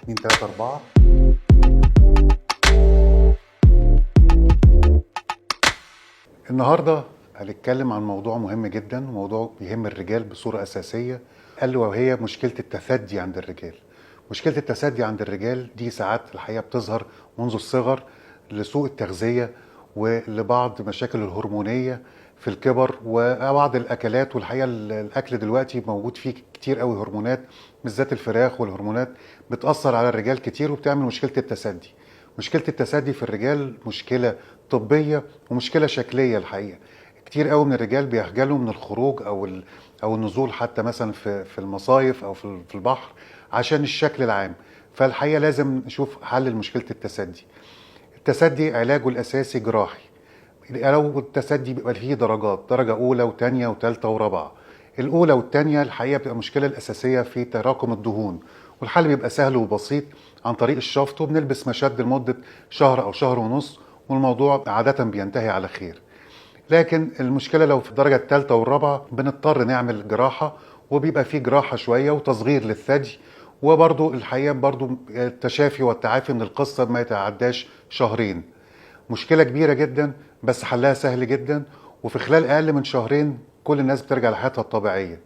2 3 4. النهارده هنتكلم عن موضوع مهم جدا، موضوع بيهم الرجال بصورة أساسية، قال وهي مشكلة التثدي عند الرجال. مشكلة التثدي عند الرجال دي ساعات الحقيقة بتظهر منذ الصغر لسوء التغذية ولبعض مشاكل الهرمونية في الكبر وبعض الأكلات. والحقيقة الأكل دلوقتي موجود فيه كتير قوي هرمونات، بالذات الفراخ، والهرمونات بتأثر على الرجال كتير وبتعمل مشكلة التثدي. مشكلة التثدي في الرجال مشكلة طبية ومشكلة شكلية. الحقيقة كتير قوي من الرجال بيخجلوا من الخروج او النزول حتى مثلا في المصايف او في البحر عشان الشكل العام. فالحقيقة لازم نشوف حل لمشكلة التثدي. التثدي علاجه الاساسي جراحي. لو التثدي بيبقى فيه درجات، درجة أولى وتانية وتالتة ورابعة. الأولى والتانية الحقيقة بتبقى المشكلة الأساسية في تراكم الدهون، والحل بيبقى سهل وبسيط عن طريق الشفط، وبنلبس مشد لمدة شهر أو شهر ونص، والموضوع عادة بينتهي على خير. لكن المشكلة لو في الدرجة الثالثة والرابعة بنضطر نعمل جراحة، وبيبقى فيه جراحة شوية وتصغير للثدي، وبرضو الحقيقة برضو التشافي والتعافي من القصة ما يتعداش شهرين. مشكلة كبيرة جدا بس حلها سهل جدا، وفي خلال أقل من شهرين كل الناس بترجع لحياتها الطبيعية.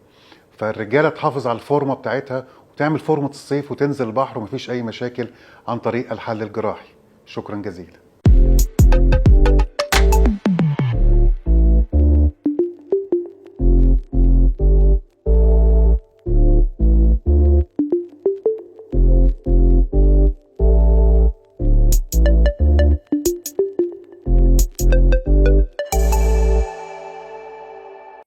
فالرجالة تحافظ على الفورمة بتاعتها وتعمل فورمة الصيف وتنزل البحر ومفيش أي مشاكل عن طريق الحل الجراحي. شكرا جزيلا.